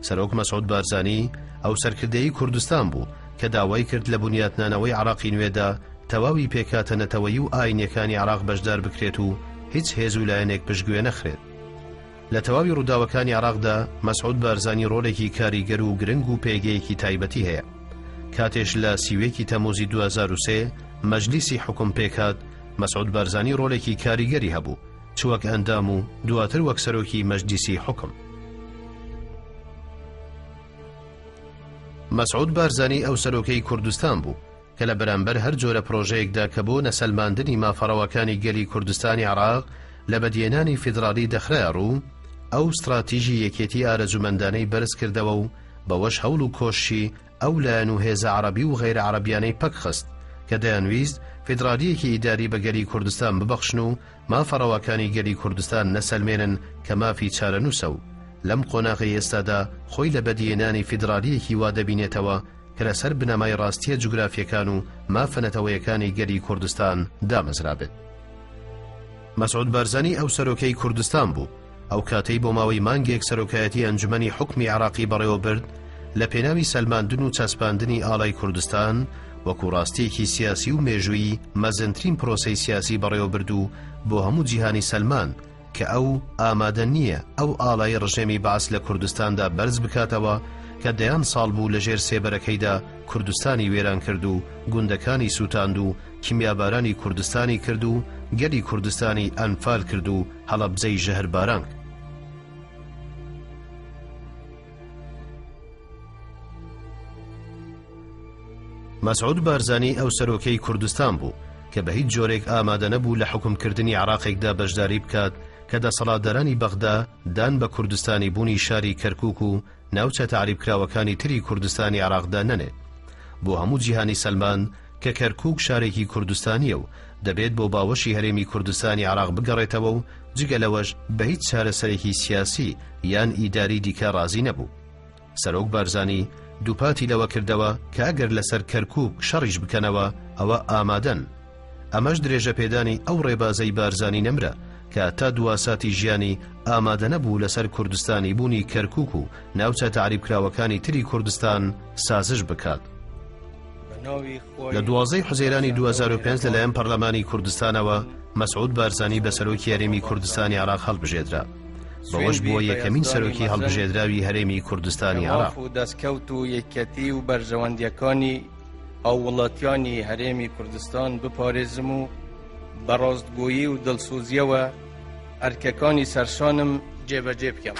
سەرۆک مەسعود بارزانی ئەو سەرکردەی کوردستان بوو کە داوای کرد لە بونیاتنانەوەی عێراقی نوێدا تەواوی پێکهاتە نەتەوەیی و ئاینیەکانی عێراق بەشدار بکرێت و هیچ هێز و لایەنێک پشتگوێ نەخرێت. لە تەواوی ڕووداوەکانی عێراقدا مەسعود بارزانی ڕۆلێکی کاریگەر و گرنگ و پێگەیەکی تایبەتی هەیە. کاتێش لە 31 ی تەموزی 2003 مەجلیسی حوکم پێکهات، مەسعود بارزانی ڕۆلێکی کاریگەری هەبوو، چ وەک ئەندام و دواتر وەک سەرۆکی مەجلیسی حوکم. مەسعود بارزانی ئەو سەرۆکەی کوردستان بوو کە لە بەرامبەر هەر جۆرە پرۆژەیەکدا کە بۆ نەسەلماندنی مافە ڕەواکانی گەلی کوردستانی عێراق لە بەدیهێنانی فیدراڵی دەخرایە ڕوو، ئەو ستڕاتیژی یەکێتی ئارەزوومەندانەی بەرز کردەوە و بەوەش هەوڵ و کۆششی ئەو لایەن و هێزە عەڕەبی و غەیرە عەڕەبیانەی پەک خست کە دەیانویست فیدرالییەکی ئیداری بە گەلی کوردستان ببەخشن و مافە ڕەواکانی گەلی کوردستان نەسەلمێنن کە مافی چارەنووسە و لەم قۆناغەی ئێستادا خۆی لە بەدیهێنانی فیدرالییەکی وا دەبینێتەوە کە لەسەر بنەمای ڕاستییە جوگرافییەکان و مافە نەتەوەیەکانی گەلی کوردستان دامەزرابێت. مەسعود بارزانی ئەو سەرۆکەی کوردستان بوو، ئەو کاتەی بۆ ماوەی مانگێک سەرۆکایەتی ئەنجومەنی حوکمی عێراقی بەڕێوەبرد، لە پێناوی سەلماندن و چەسپاندنی ئاڵای کوردستان وەکو ڕاستییەکی سیاسی و مێژوویی مەزنترین پرۆسەی سیاسی بەڕێوەبرد و بۆ هەموو جیهانی سەلماند کە ئەو ئامادە نییە ئەو ئاڵای ڕژێمی بەعس لە کوردستاندا بەرز بکاتەوە. کە دەیان ساڵ بوو لەژێر سێبەرەکەیدا کوردستانی وێران کرد و گوندەکانی سووتاند و کیمیابارانی کوردستانی کرد و گەلی کوردستانی ئەنفال کرد و هەڵەبجەی ژەهرباران کرد. مەسعود بارزانی ئەو سەرۆکەی کوردستان بوو کە بە هیچ جۆرێک ئامادە نەبوو لە حوکمکردنی عێراقێکدا بەشداری بکات کە دەسەڵاتدارانی بەغدا دان بە کوردستانی بوونی شاری کەرکوک و ناوچە تەعریبکراوەکانی تری کوردستانی عێراقدا نەنێت. بۆ هەموو جیهانی سەلماند کە کەرکوک شارێکی کوردستانییە و دەبێت بۆ باوەشی هەرێمی کوردستانی عێراق بگەڕێتەوە و جگە لەوەش بە هیچ چارەسەرێکی سیاسی یان ئیداری دیکە ڕازی نەبوو. سەرۆک بارزانی دووپاتی لەوە کردەوە کە ئەگەر لەسەر کەرکوک شەڕیش بکەنەوە ئەوە ئامادەن. ئەمەش درێژەپێدانی ئەو ڕێبازەی بارزانی نەمرە کە تا دواساتی ژیانی ئامادەنەبوو لەسەر کوردستانیبوونی کەرکوک و ناوچە تەعریبکراوەکانی تری کوردستان سازش بکات. لە 12 حوزەیرانی 2005 لەلایەن پەرلەمانی کوردستانەوە مەسعود بارزانی بە سەرۆکی هەرێمی کوردستانی عێراق هەڵبژێردرا. بەوەش بووە یەکەمین سەرۆکی هەڵبژێردراوی هەرێمی کوردستانی عێراق. و دەستکەوت و یەکەتی و بەرژەوەندیەکانی هاووڵاتیانی هەرێمی کوردستان بپارێزم و بە ڕاستگۆیی و دڵسۆزیەوە ئەرکەکانی سەرشانم جێبەجێ بکەم.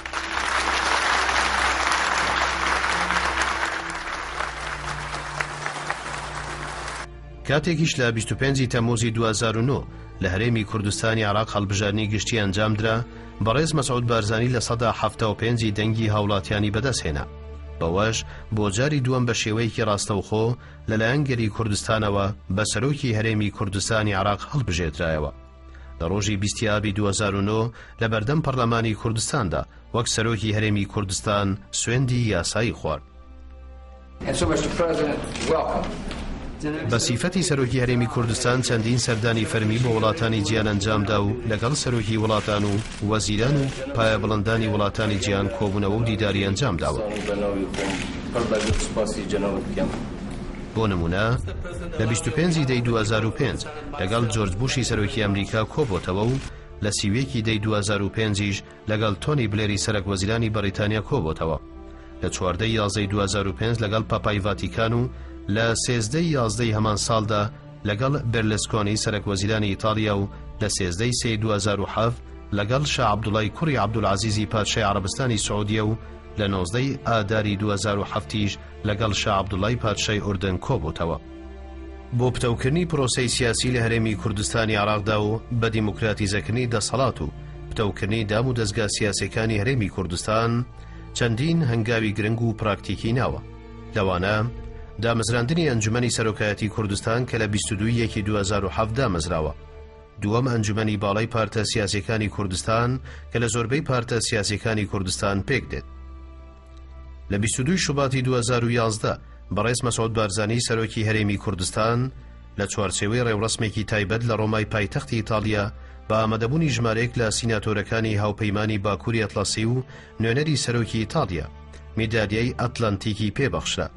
کاتێکیش لە 25 ی تەمموزی 2009 لە هەرێمی کوردستانی عێراق هەڵبژاردنی گشتی ئەنجامدرا، بەڕێز مەسعود بارزانی 75% ی دەنگی هاوڵاتیانی بەدەستهێنا. بەوەش بۆ جاری دووەم بە شێوەیەکی ڕاستەوخۆ لەلایەن گەلی کوردستانەوە بە سەرۆکی هەرێمی کوردستانی عێراق هەڵبژێردرایەوە. لە ڕۆژی 20 ی ئابی 2009 لە بەردەم پەرلەمانی کوردستاندا وەک سەرۆکی هەرێمی کوردستان سوێندی یاسایی خوارد. بە سیفەتی سەرۆکی هەرێمی کوردستان چەندین سەردانی فەرمی بۆ وڵاتانی جیان ئەنجامدا و لەگەڵ سەرۆکی وڵاتان و وەزیران و پایەبڵندانی وڵاتانی جیان کۆبوونەوە و دیداری ئەنجامداوە. بۆ نموونە لە 25 ی دەی 2005 لەگەڵ جۆرج بوشی سەرۆکی ئەمریکا کۆبۆتەوە و لە 31 ی دەی 2005 یش لەگەڵ تۆنی بلێری سەرەک وەزیرانی بەڕیتانیا کۆبۆتەوە. لە 14 ی یازدەی 2005 لەگەڵ پاپای ڤاتیکان و لە 13 ی یازدەی هەمان ساڵدا لەگەڵ بێرلسکۆنی سەرەک وەزیرانی ئیتاڵیا و لە 13 ی سێی 2007 لەگەڵ شا عەبدوڵای کوڕی عەبدولعەزیزی پادشای عەڕەبستانی سعودیە و لە 19 ی ئاداری 2007 یش لەگەڵ شا عەبدوڵای پادشای ئوردن کۆبۆتەوە. بۆ پتەوکردنی پرۆسەی سیاسی لە هەرێمی کوردستانی عێراقدا و بە دیموکراتیزەکردنی دەسەڵات و پتەوکردنی دام و دەزگا سیاسیەکانی هەرێمی کوردستان چەندین هەنگاوی گرنگ و پراکتیکی ناوە، لەوانە، دامەزراندنی ئەنجومەنی سەرۆکایەتی کوردستان کە لە 22 یەکی 2007 دامەزراوە، دووەم ئەنجومەنی باڵای پارتە سیاسیەکانی کوردستان کە لە زۆربەی پارتە سیاسیەکانی کوردستان پێکدێت. لە 22 شوباتی 2011 بەڕێز مەسعود بارزانی سەرۆکی هەرێمی کوردستان لە چوارچێوەی ڕێوڕەسمێکی تایبەت لە ڕۆمای پایتەختی ئیتاڵیا بە ئامادەبوونی ژمارەیەک لە سیناتۆرەکانی هاوپەیمانی باکووری ئەتڵەسی و نوێنەری سەرۆکی ئیتاڵیا میدالیای ئەتلەنتیکی پێبەخشرا.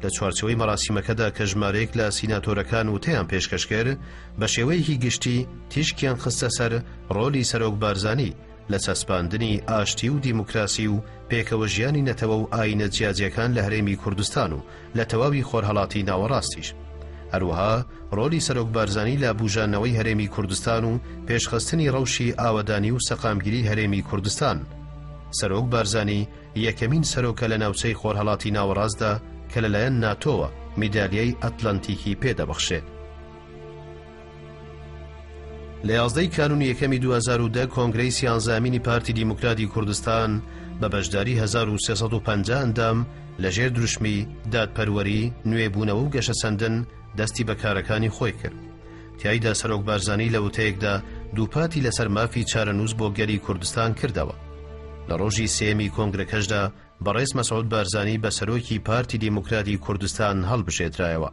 لە چوارچێوەی مەراسیمەکەدا کە ژمارەیەک لە سیناتۆرەکان وتەیان پێشکەش کرد، بە شێوەیەکی گشتی تیشکیان خستە سەر ڕۆلی سەرۆک بارزانی لە چەسپاندنی ئاشتی و دیموکراسی و پێکەوەژیانی نەتەوە و ئایینە جیاجیەکان لە هەرێمی کوردستان و لە تەواوی خۆرهەڵاتی ناوەڕاستیش. هەروەها ڕۆلی سەرۆک بارزانی لە بوژاندنەوەی هەرێمی کوردستان و پێشخستنی ڕەوشی ئاوەدانی و سەقامگیری هەرێمی کوردستان. سەرۆک بارزانی یەکەمین سەرۆکە لە ناوچەی خۆرهەڵاتی ناوەڕاستدا کە لەلایەن ناتۆوە میدالیای ئەتلەنتیکی پێدەبەخشرێت. لە یازدەی کانوونی یەکەمی 2010 کۆنگرەی سیانزەهەمینی پارتی دیموکراتی کوردستان بە بەشداری 1350 ئەندام لە ژێر دروشمی دادپەروەری، نوێبوونەوە و گەشەسەندن دەستی بە کارەکانی خۆی کرد. تیایدا سەرۆک بارزانی لە وتەیەکدا دووپاتی لەسەر مافی چارەنووس بۆ گەلی کوردستان کردەوە. لە ڕۆژی سێیەمی کۆنگرەکەشدا بەڕێز مەسعود بارزانی بە سەرۆکی پارتی دیموکراتی کوردستان هەڵبژێردرایەوە.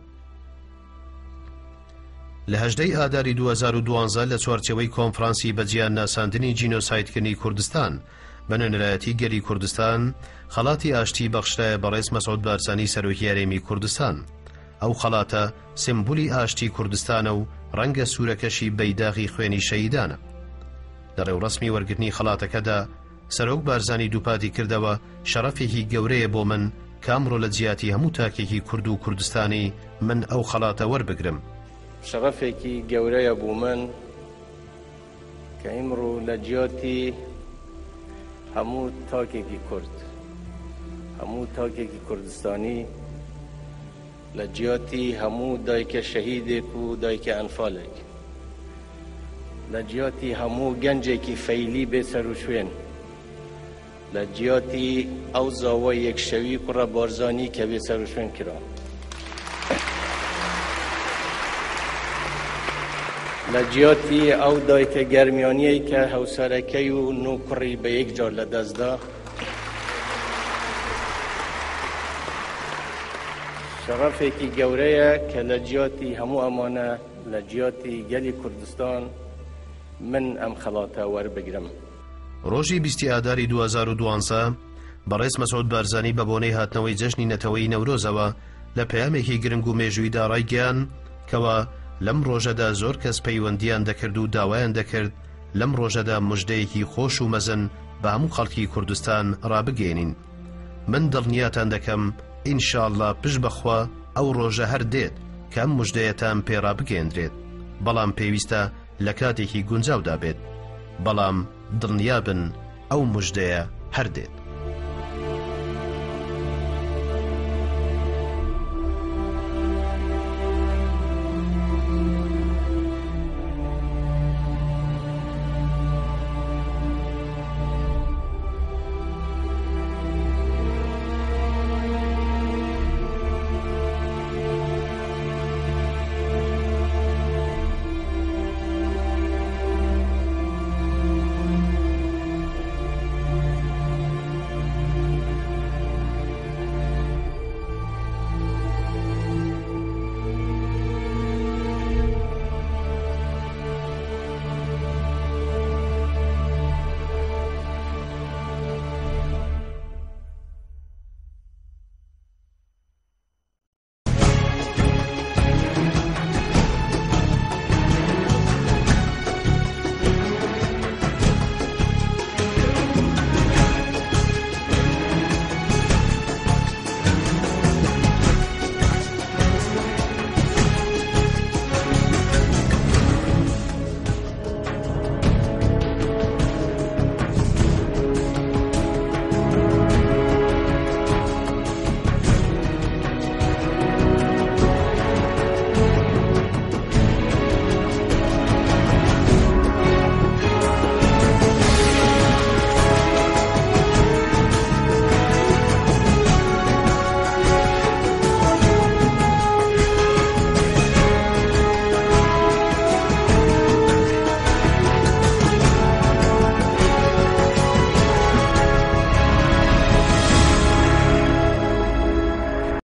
لە هەژدە ی ئاداری 2012 لە چوارچێوەی کۆنفرانسی بە جیان ناساندنی جینۆسایدکردنی کوردستان بە نوێنەرایەتی گەلی کوردستان خەڵاتی ئاشتی بەخشرایە بەڕێز مەسعود بارزانی سەرۆکی هەرێمی کوردستان. ئەو خەڵاتە سمبولی ئاشتی کوردستانە و ڕەنگە سوورەکەشی بەیداغی خوێنی شەهیدانە. لە ڕێوڕەسمی وەرگرتنی خەڵاتەکەدا سەرۆک بارزانی دووپاتی کردەوە، شەڕەفێکی گەورەیە بۆ من کە ئەمڕۆ لە جیاتی هەموو تاکێکی کورد و کوردستانی من ئەو خەڵاتە وەربگرم. شەڕەفێکی گەورەیە بۆ من کە ئیمڕوو لە جیاتی هەموو تاکێکی کورد، هەموو تاکێکی کوردستانی، لە جیاتی هەموو دایکە شەهیدێک و دایکە ئەنفالێک، لە جیاتی هەموو گەنجێکی فەیلی بێ سەروشوێن، لە جیاتی ئەو زاوای یەک شەوی کوڕە بارزانی کە بێ سەروشوێن کرا. لە جیاتی ئەو دایکە گەرمیانیەی کە هەوسەرەکەی و نۆ کوڕی بە یەک جار لە دەستدا. شەڕەفێکی گەورەیە کە لە جیاتی هەموو ئەمانە لە جیاتی گەلی کوردستان من ئەم خەڵاتە وەربگرم. ڕۆژی بیستی ئاداری 2012 بەڕێز مەسعود بارزانی بە بۆنەی هاتنەوەی جەژنی نەتەوەیی نەورۆزەوە لە پەیامێکی گرنگ و مێژوویدا ڕایگەیان کەوا لەم ڕۆژەدا زۆر کەس پەیوەندییان دەکرد و داوایان دەکرد لەم ڕۆژەدا مژدەیەکی خۆش و مەزن بە هەموو خەڵکی کوردستان ڕابگەیەنین من دڵنیاتان دەکەم ان شاءاللە پشت بەخوا ئەو ڕۆژە هەر دێت کە ئەم مژدەیەتان پێ ڕابگەیەندرێت بەڵام پێویستە لە کاتێکی گونجاودا بێت بەڵام دڵنیابن ئەو مژدەیە هەر دێت.